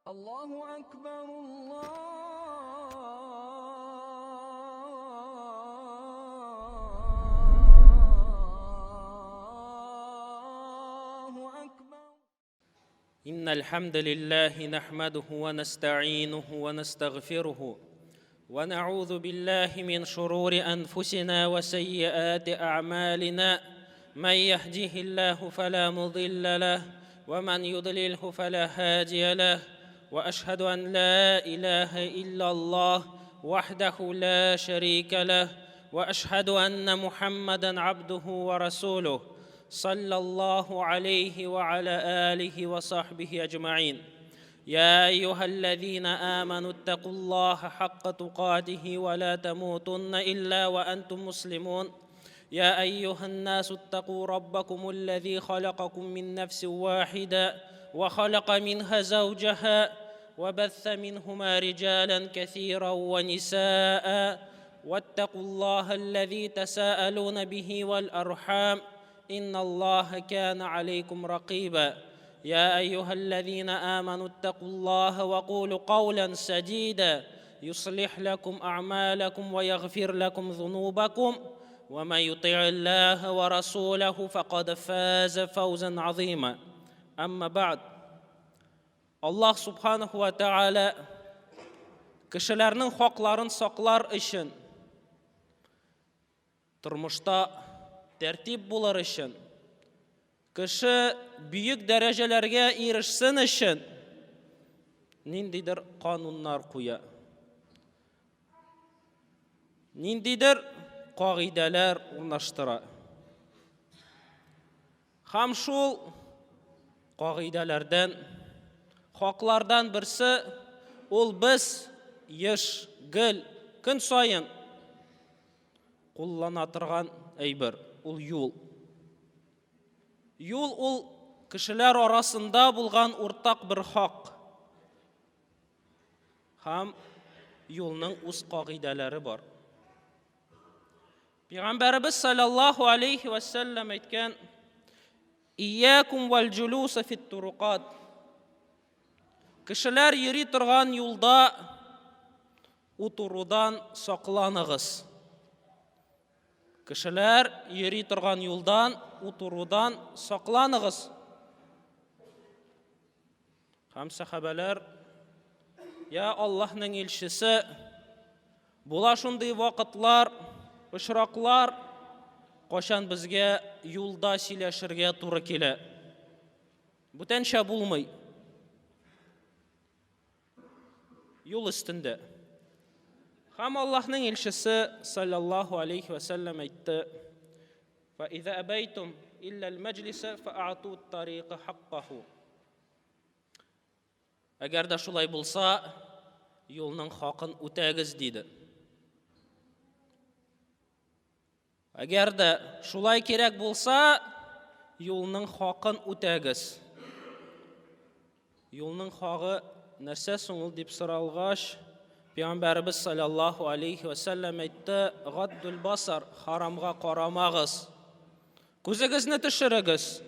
Аллаһу әкбәр, Аллаһу әкбәр. إن الحمد لله نحمده ونستعينه ونستغفره ونعوذ بالله من شرور أنفسنا وسيئات أعمالنا من يهده الله فلا مضل له ومن يضلله فلا هادي له وأشهد أن لا إله إلا الله وحده لا شريك له وأشهد أن محمدا عبده ورسوله صلى الله عليه وعلى آله وصحبه أجمعين يا أيها الذين آمنوا اتقوا الله حق تقاته ولا تموتن إلا وأنتم مسلمون يا أيها الناس اتقوا ربكم الذي خلقكم من نفس واحدة وخلق منها زوجها وبث منهما رجالا كثيرا ونساء واتقوا الله الذي تساءلون به والأرحام إن الله كان عليكم رقيبا يا أيها الذين آمنوا اتقوا الله وقولوا قولا سديدا يصلح لكم أعمالكم ويغفر لكم ذنوبكم ومن يطع الله ورسوله فقد فاز فوزا عظيما أما بعد Аллаһ Субханаһу ва Тәгалә кешеләрнең хакларын саклар өчен, тормышта тәртип булыр өчен, кеше бөек дәрәҗәләргә ирешсен өчен ниндидер кануннар куя. Ниндидер кагыйдәләр урнаштыра. Һәм шул кагыйдәләрдән, хаклардан берсе ул без еш, гел, көн саен куллана торган әйбер, ул юл. Юл ул кешеләр арасында булган уртак бер хак. Һәм юлның үз кагыйдәләре бар. Пәйгамбәребез саллаллаһу алейхи ва сәлләм әйткән: "Иякум вал җулуса фит турукат." Кешеләр йөри торган юлда утырудан сакланыгыз. Кешеләр йөри торган юлдан утырудан сакланыгыз. Һәм сәхабәләр, Я Аллаһның илчесе, була шундый вакытлар, очраклар, кайчан безгә юлда сөйләшергә туры килә. Бүтәнчә булмый. Юл өстендә. Һәм Аллаһның илчесе саллаллаһу алейхи ва сәлләм әйтте: "Фа иза абайтум илля ал-маҗлиса фа'ату ат-тарика хаккаху." Әгәр дә шулай булса, юлның хакын үтәгез, диде. Әгәр дә шулай кирәк булса, юлның хакын үтәгез. Юлның хагы нәрсә соң ул дип соралгач, Пәйгамбәребез саллаллаһу алейхи ва сәлләм әйтте: "Гаддул басар, харамга карамагыз. Күзегезне төшерегез.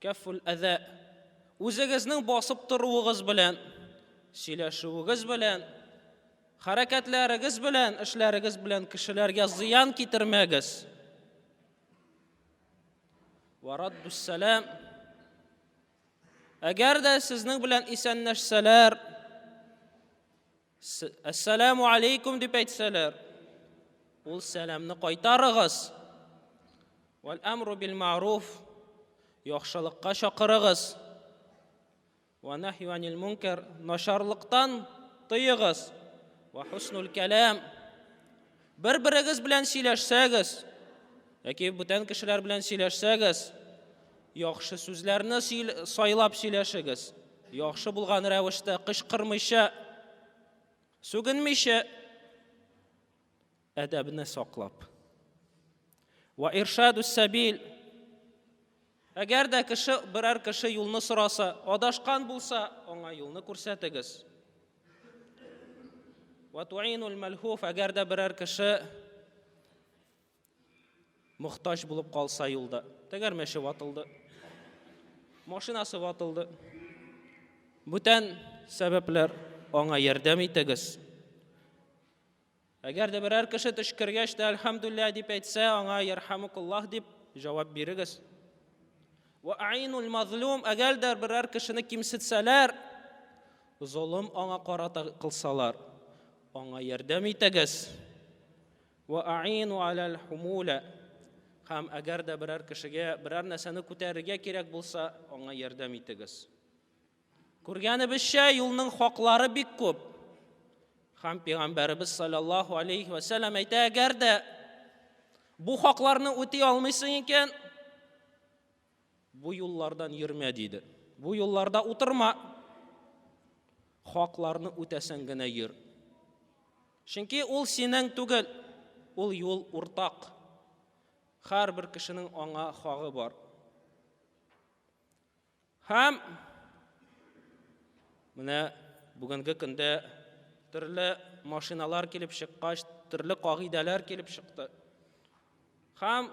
Кәффул әзә. Үзегезнең басып торуыгыз белән, сөйләшүегез белән, хәрәкәтләрегез белән, эшләрегез белән кешеләргә зыян китермәгез. Ва раддус сәлам. Әгәр дә сезнең белән исәнләшсәләр, Әссәләмү алейкум дип әйтсәләр, ул сәламне кайтарыгыз. Вәл әмру бил мәгъруф, яхшылыкка чакырыгыз. Вә нәхью анил мункар, начарлыктан тыегыз. Вә хуснул кәлам, бер-берегез белән сөйләшсәгез, яки бүтән кешеләр белән сөйләшсәгез, яхшы сүзләрне сайлап сөйләшегез. Яхшы булган рәвештә кычкырмыйча, сүгенмичә, әдәбне саклап. Ва иршадус сабил. Әгәр дә кеше берәр кеше юлны сораса, адашкан булса, аңа юлны күрсәтегез. Ва туинул мәлхуф, әгәр дә берәр кеше Мохтаҗ булып калса юлда. Тәгәрмәче ватылды. Машинасы ватылды. Бүтән сәбәпләр аңа ярдәм итегез. Әгәр дә берәр кеше төчкергәч тә әлхәмдүлилләһ дип әйтсә, аңа ярхәмукуллаһ дип җавап бирегез. Ва аинул мазлум, әгәр дә берәр кешене кимсетсәләр, золым аңа карата кылсалар, аңа ярдәм итегез. Ва аину алал хумула, һәм әгәр дә берәр кешегә берәр нәрсәне күтәрергә кирәк булса, аңа ярдәм итегез. Күргәнебезчә, юлның хаклары бик күп. Һәм пәйгамбәребез саллаллаһу алейхи ва сәлләм әйтә, әгәр дә бу хакларны үти алмыйсың икән, бу юллардан йөрмә диде. Бу юлларда утырма. Хакларны үтәсәң генә йөр. Чөнки ул синең түгел, ул юл уртак. Һәрбер кешенең аңа хагы бар. Һәм менә бүгенге көндә төрле машиналар килеп чыккач, төрле кагыйдәләр килеп чыкты. Һәм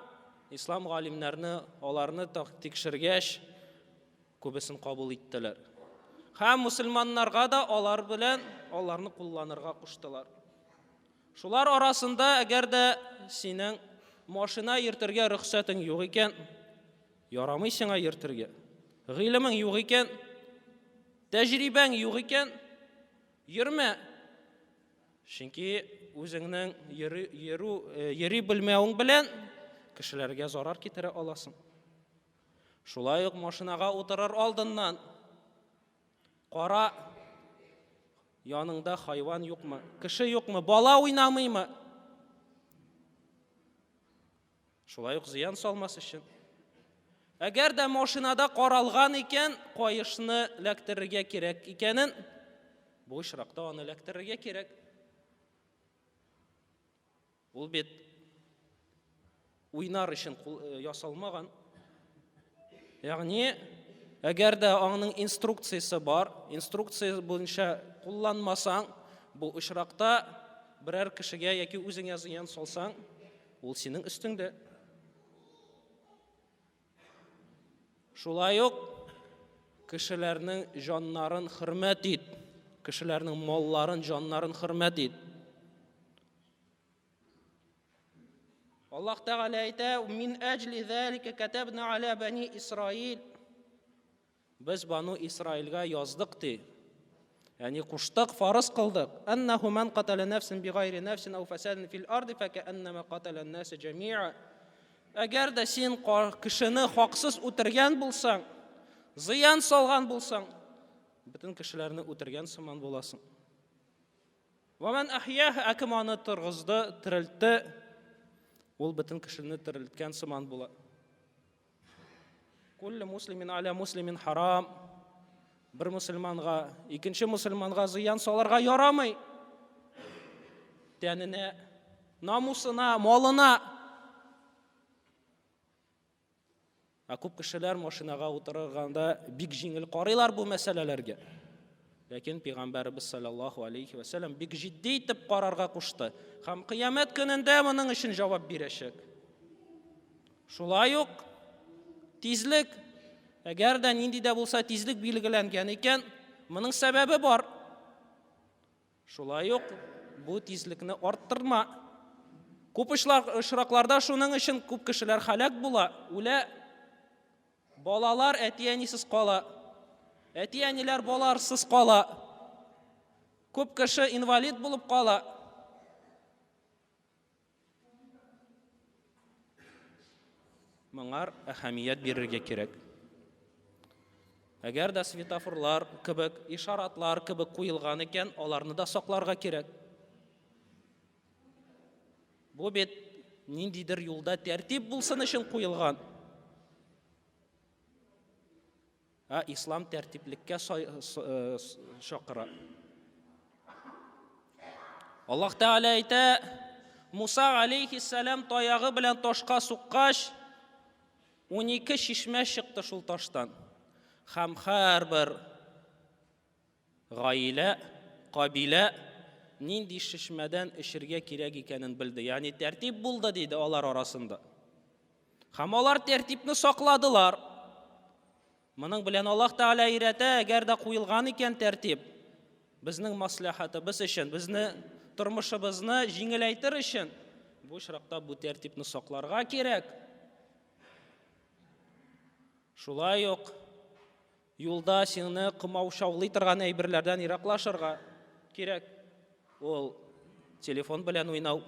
ислам галимнәрне аларны тикшергәч, күбесен кабул иттеләр. Һәм мусульманнарга да алар белән аларны кулланырга куштылар. Шулар арасында, әгәр дә синең машина йөртергә рөхсәтең юк икән, Ярамый сиңа йөртергә. Гыйлемең юк икән, тәҗрибәң юк икән, йөрмә. Чөнки үзеңнең йөри, йөрү, э, йөри белмәвең белән кешеләргә зарар китерә аласың. Шулай ук машинага утырыр алдыннан кара яныңда хайван юкмы, кеше юкмы, бала уйнамыймы? Шулай ук зыян салмас өчен. Әгәр дә машинада каралган икән, каешны эләктерергә кирәк икәнен, бу очракта аны эләктерергә кирәк. Ул бит уйнар өчен э, ясалмаган. Ягъни, әгәр дә аңның инструкциясе бар, инструкция буенча кулланмасаң, бу очракта берәр кешегә яки үзеңә зыян салсаң, Ул синең өстеңдә. Шулай ук кешеләрнең җаннарын хөрмәт ит. Кешеләрнең малларын, җаннарын хөрмәт ит. Аллаһ Тәгалә әйтә: "Мин әҗли залика катабна аля бани Исраил". Без Бану Исраилгә яздык, ди. Ягъни куштык, фарыз кылдык. Әннәһу ман катала нәфсен бигайри нәфсин ау фәсадин фил арди фәкәәннәмә катала ан-наса җәмиа. Әгәр дә син кешене хаксыз үтергән булсаң, зыян салган булсаң, бөтен кешеләрне үтергән сыман буласың. Ва ман ахьяха, ә кем аны торгызды, терелтте, ул бөтен кешене терелткән сыман була. Кулле муслимин аля муслимин харам. Бер мусульманга, икенче мусульманга зыян салырга ярамый. Тәненә, намусына, малына. Ә күп кешеләр машинага утырганда бик җиңел карыйлар бу мәсьәләләргә. Ләкин пәйгамбәребез саллаллаһу алейхи ва сәлләм бик җитди итеп карарга кушты. Һәм кыямәт көнендә моның өчен җавап бирәчәк. Шулай ук тизлек, әгәр дә нинди дә булса тизлек билгеләнгән икән, моның сәбәбе бар. Шулай ук бу тизлекне арттырма. Күп очракларда шуның өчен күп кешеләр һәлак була, үлә. Балалар әти-әнисез кала. Әти-әниләр баларсыз кала. Күп кеше инвалид булып кала. Моңар әһәмият бирергә кирәк. Әгәр дә светофорлар кебек, ишаратлар кебек куелган икән, аларны да сакларга кирәк. Бу бит ниндидер юлда тәртип булсын өчен куелган. Ә ислам тәртиплеккә э, чакыра. Аллаһ Тәгалә әйтә, Муса алейхиссалам таягы белән ташка суккач, 12 чишмә чыкты шул таштан. Һәм һәрбер Гаилә, кабилә нинди шешмәдән эчергә кирәк икәнен белде. Ягъни тәртип булды, диде алар арасында. Һәм алар тәртипне сакладылар. Моның белән Аллаһ Тәгалә өйрәтә, әгәр дә куелган икән тәртип, безнең маслихатыбыз өчен, безне тормышыбызны җиңеләйтер өчен, бу очракта бу тәртипне сакларга кирәк. Шулай ук юлда сине комаучаулый торган әйберләрдән ераклашырга кирәк. Ул телефон белән уйнау,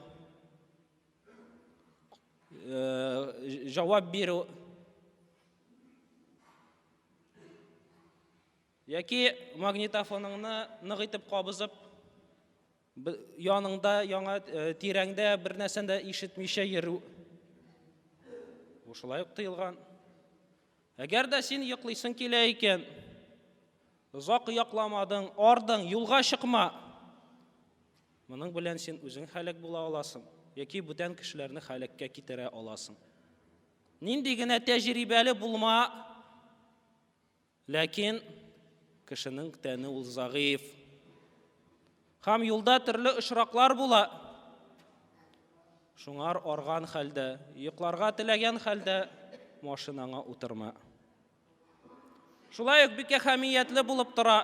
җавап бирү яки магнитофоныңны нык итеп кабызып яныңда яңа тирәңдә бер нәрсәне дә ишетмичә йөрү. Бу шулай ук тыелган. Әгәр дә син йоклыйсың килә икән, озак йокламадың, ардың, юлга чыкма. Моның белән син үзең һәлак була аласың яки бүтән кешеләрне һәлаккә китерә аласың. Нинди генә тәҗрибәле булма, ләкин кешенең тәне ул зәгыйф. Һәм юлда төрле очраклар була. Шуңар арган хәлдә, йокларга теләгән хәлдә машинаңа утырма. Шулай ук бик әһәмиятле булып тора.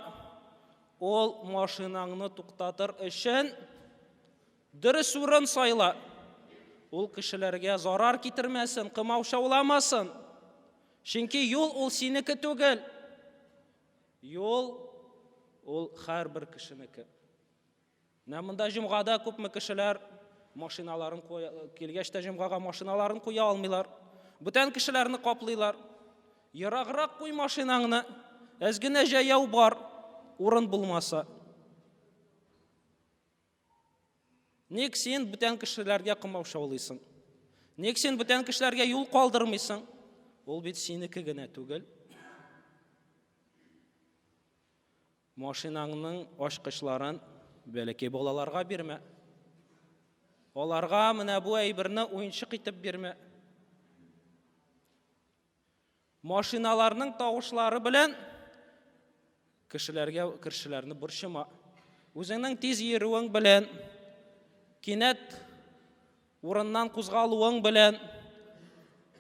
Ул машинаңны туктатыр өчен дөрес урын сайла. Ул кешеләргә зарар китермәсен, комаучауламасын. Чөнки юл ул синеке түгел. Юл ул һәрбер кешенеке. Менә монда җомгада күпме кешеләр машиналарын куя, килгәч тә җомгага машиналарын куя алмыйлар. Бүтән кешеләрне каплыйлар. Ераграк куй машинаңны, әз генә җәяү бар, урын булмаса. Ник син бүтән кешеләргә комаучаулыйсың? Ник син бүтән кешеләргә юл калдырмыйсың? Ул бит синеке генә түгел. Машинаңның ачкычларын бәләкәй балаларга бирмә. Аларга менә бу әйберне уенчык итеп бирмә. Машиналарның тавышлары белән кешеләргә кешеләрне борчыма. Үзеңнең тиз йөрүең белән кинәт урыннан кузгалуың белән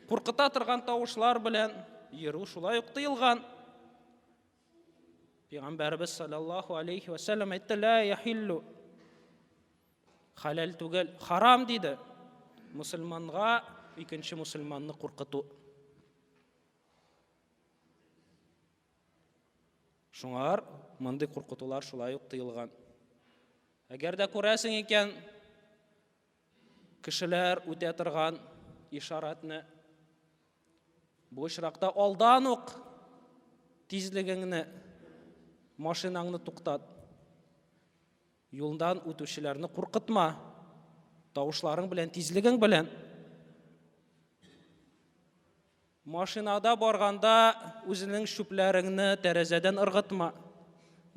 куркыта торган тавышлар белән йөрү шулай ук тыелган. Пәйгамбәребез саллаллаху алейхи ва сәлләм әйтте, ла яхиллу. Хәләл түгел, харам диде. Мусульманга икенче мусульманны куркыту. Шуңар мондый куркытулар шулай ук тыелган. Әгәр дә күрәсең икән, кешеләр үтә торган ишаратны Бу очракта алдан ук тизлегеңне, машинаңны туктат. Юлдан үтүчеләрне куркытма. Тавышларың белән, тизлегең белән. Машинада барганда үзенең чүпләреңне тәрәзәдән ыргытма.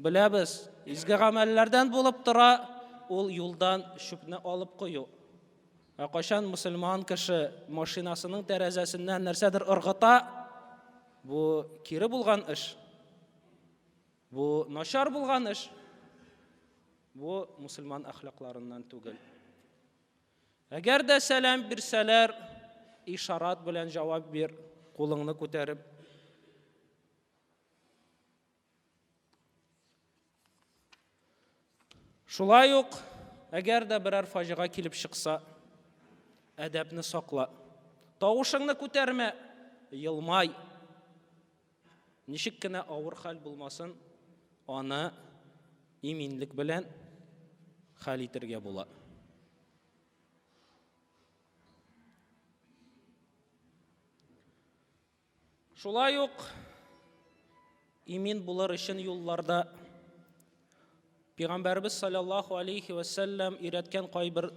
Беләбез, изге гамәлләрдән булып тора ул юлдан чүпне алып кую. Ә кайчан мөселман кеше машинасының тәрәзәсеннән нәрсәдер ыргыта, бу кире булган эш. Бу начар булган эш. Бу мөселман әхлакларыннан түгел. Әгәр дә сәлам бирсәләр, ишарат белән җавап бир, кулыңны күтәреп. Шулай ук, әгәр дә берәр фаҗига килеп чыкса, әдәпне сакла. Тавышыңны күтәрмә, елмай. Ничек кенә авыр хәл булмасын, аны иминлек белән хәл итергә була. Шулай ук имин булыр өчен юлларда Пәйгамбәрбез саллаллаху алейхи ва сәлләм өйрәткән кайбер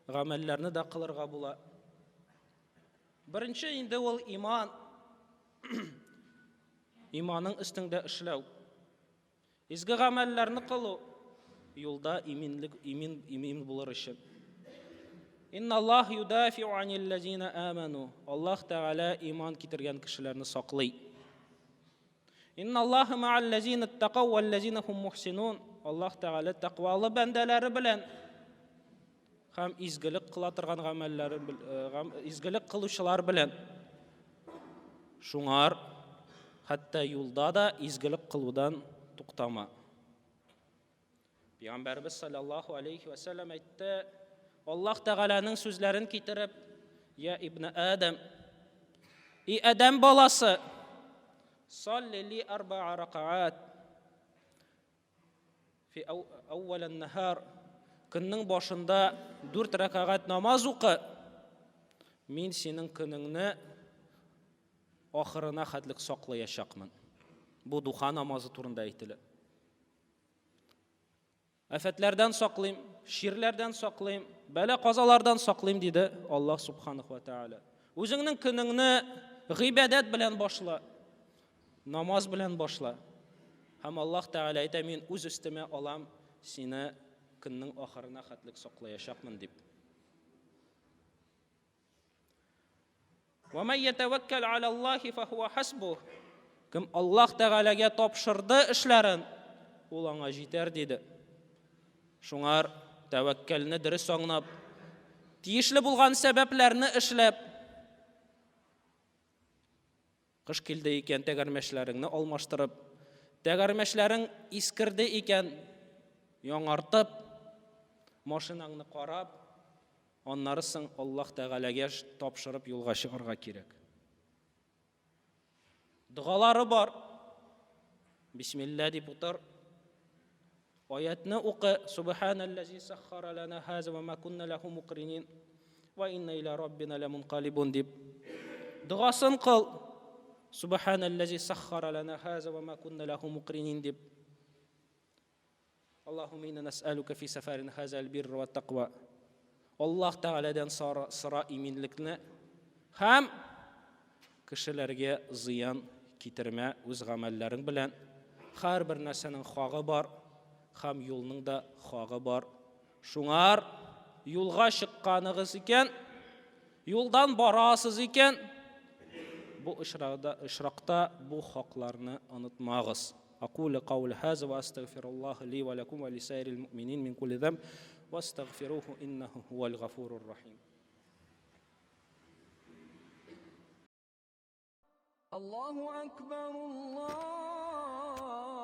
гамәлләрне дә кылырга була. Беренче инде ул иман. Иманың өстеңдә эшләү. Изге гамәлләрне кылу юлда иминлек имин имин булыр өчен. Инна Аллаһ юдафиу анил лазина аману. Аллаһ Тәгалә иман китергән кешеләрне саклый. Инна Аллаһ ма'ал лазина иттакау вал лазина хум мухсинун. Аллаһ Тәгалә тәкъвалы бәндәләре белән һәм изгелек кыла торган гамәлләре изгелек кылучылар белән. Шуңар Хәтта юлда да изгелек кылудан туктама. Пәйгамбәрбез саллаллаһу алейхи ва сәлләм әйтте, Аллаһ Тәгаләнең сүзләрен китереп, Я ибн Адам, и Адәм баласы, салли ли арбаа ракаат фи әүвәл нахар, көннең башында дүрт рәкәгать намаз укы, мин синең көнеңне ахырына хәтлек саклаячакмын. Бу духа намазы турында әйтелә. Афәтләрдән саклыйм, чирләрдән саклыйм, бәла-казалардан саклыйм, диде Аллаһ субханаху ва тааля. Үзеңнең көнеңне гыйбадәт белән башла, намаз белән башла. Һәм Аллаһ Тәгалә әйтә, мин үз өстемә алам, сине көннең ахырына хәтлек саклаячакмын дип. Ва ман ятаваккал аля Аллахи фахуа хасбух. Кем Аллаһ Тәгаләгә тапшырды эшләрен, ул аңа җитәр диде. Шуңар тәвәккәлне дөрес аңлап, тиешле булган сәбәпләрне эшләп, кыш килде икән, тәгәрмәчләреңне алмаштырып, тәгәрмәчләрең искерде икән, яңартып, машинаңны карап, аннары соң Аллаһ Тәгаләгә тапшырып юлга чыгарга кирәк. Догалары бар. Бисмилла дип утыр. Аятны укы. Субханаллази саххара лана хаза ва ма кунна лаху мукринин ва инна иля раббина ламункалибун дип. Догасын кыл. Субханаллази саххара лана хаза ва ма кунна лаху мукринин дип. Аллаһумма инна нас'алука фи сафарин хаза аль-бирра ва тақва. Аллаһ Тәгаләдән сора иминлекне һәм кешеләргә зыян китермә үз гамәлләрең белән. Һәрбер нәрсәнең хагы бар һәм юлның да хагы бар. Шуңар юлга чыкканыгыз икән, юлдан барасыз икән, бу очракта, очракта бу хакларны онытмагыз. أقول قول هذا وأستغفر الله لي ولكم ولسائر المؤمنين من كل ذنب واستغفروه إنه هو الغفور الرحيم. الله أكبر الله.